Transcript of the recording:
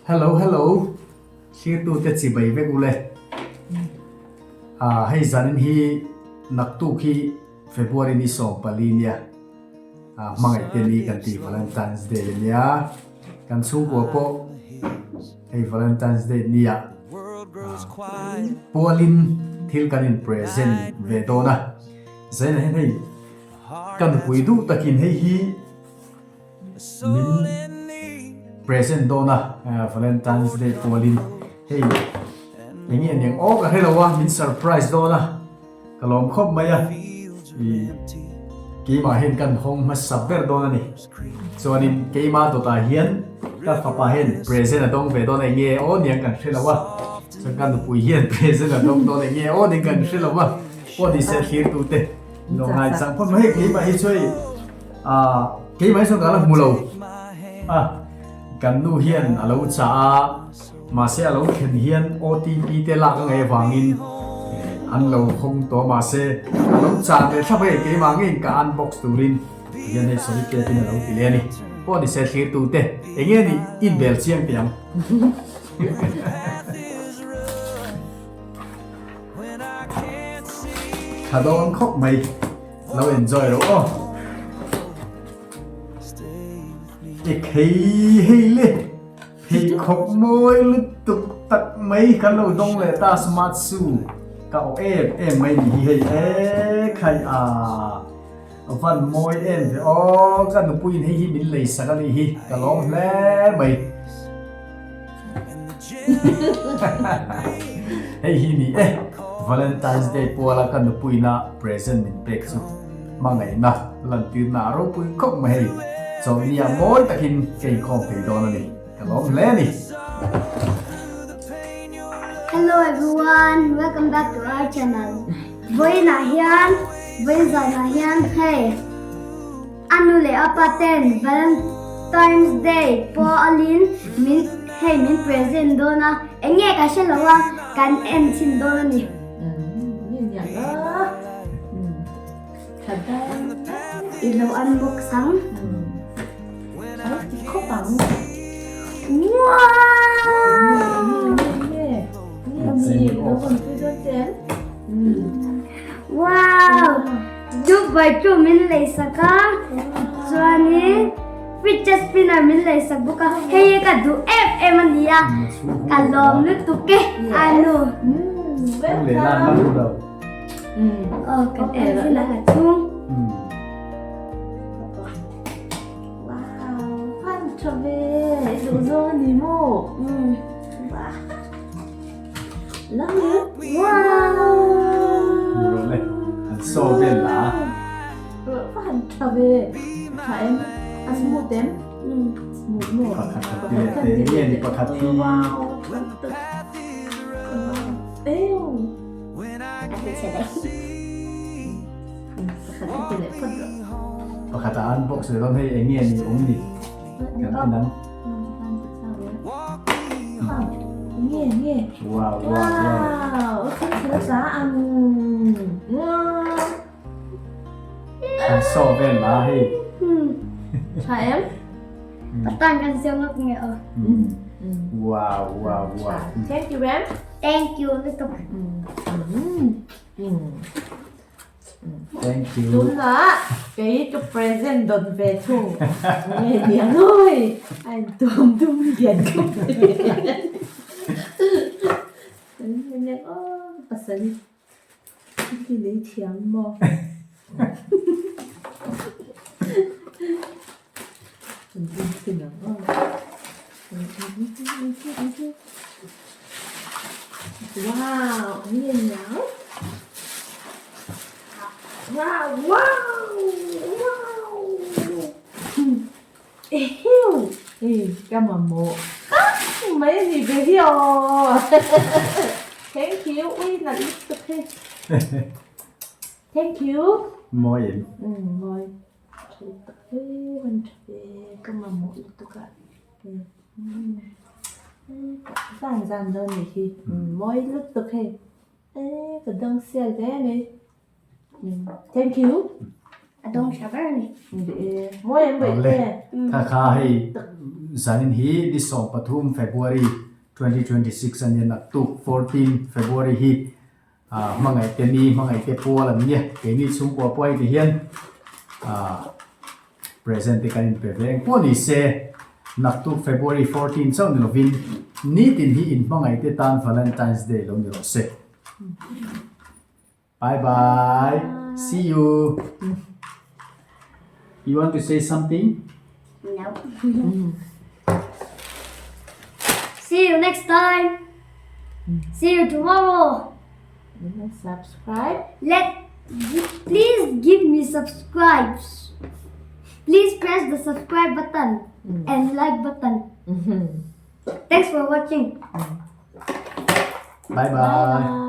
Hello hello Thirtute chibai vek ule. Ah hei zanin hi naktuk hi February ni 14 nia. Ah hmangaih te ni kan ti Valentine's Day ania. Kan chhungkua pawh hei Valentine's Day nia ah pualin thil kan in present ve dawn a. Zainah hian hei ka nupui duh takin hei hi min present dawn a Valentine's Day pualin hei eng nge aniang aw ka hrelo a min surprise dawn a ka lawm khawp mai a ih keimah hian kan hawng hmasa ber dawn a ni chuanin keimah dawtah hian ka fapa hian present a dawng ve dawn a eng nge aw aniang kan hrelo a chuan ka nupui hian present a dawng dawn a eng nge aw aniang kan hrelo a pawh ni se thlir tute lo ngaihchang phawt mai hei keimah hi chu hei. Ahh keimah hi chuan ka la hmu lo a, kan nu hian a lo chah a, mahse a lo thlen hian OTP te lak a ngaih avangin an lo hawng tawh a, mahse a lo chah leh thlap hei keimah ngeiin ka unbox turin tihian hei solid tape in a lo ti leh a ni. Pawh ni se thlir tute eng nge nih inbel chiang teh ang. Tha dawn khawp mai. Lo enjoy rawh aw. E khei hei le pheikhawk mawi lutuk tak mai kan lo dawng leh ta smart shoe ka awh em em mai ni hi hei e khai a van mawi em ve aw ka nupuiin hei hi min lei sak a nih hi ka lawm hle mai Hei hi ni e, Valentine's Day puala ka nupuina present min pek chu hmangaihna lantirna a ropui khawp mai hei. Chawlhnia mawi takin ka inkhawm thei dawn a ni, ka lawm hle a ni. Hello everyone, welcome back to our channel. Vawiinah hian, vawiin zanah hian hei. A nu leh a pa ten Valentine's Day pawh alin min hei min present dawn a, eng nge ka hre lo a, kan en chhin dawn a ni. I lo unbox ang. Wow! Dubai chu min lei sak a, chuanin fidget spinner min lei sak bawk a, hei hi ka duh em em a ni a, ka lawm lutuk e anu. Aw kan en zin a ka chhung. Pakhat a unbox leh dawn hei eng nge ni awm ni kan en ang. Nge nge. Wow wow wow. Wow. An saw vel la hei. Tha em? Patan kan siam lawk nge aw. Wow wow wow. Thank you Ram. Thank you lutuk. Thank you. Tunah kei ka present dawn ve thung. Nge niang awi. A intuam dum lian khawp mai. Nge niang aw pasal hi lei thiam maw. Wow, nge niang. Wow, wow, wow. Ehiu, hei ka mamawh tak mai a ni ve hi aw. Thank you, ui nalh lutuk hei. Thank you. Mawi em? Mawi. Tha lutuk e, van tha ve, ka mamawh lutuk a. Zan zan dawn nih hi, mawi lutuk hei. E ka dang sial hle mai. Thank you. A dawng tha ber a ni. Awle, kha kha hei zanin hi ni 13 February 2026 a nia naktuk 14 February hi hmangaih te ni hmangaih te pual an nia keini chhungkua pawh hei ti hian present te kan inpe ve engpawh ni se naktuk February 14 chauh ni lovin nitin hi inhmangaih te tan Valentine's Day lo ni rawh se. Bye bye. See you. You want to say something? No. See you next time. See you tomorrow. Subscribe. Let please give me subscribes. Please press the subscribe button and like button. Thanks for watching. Bye bye.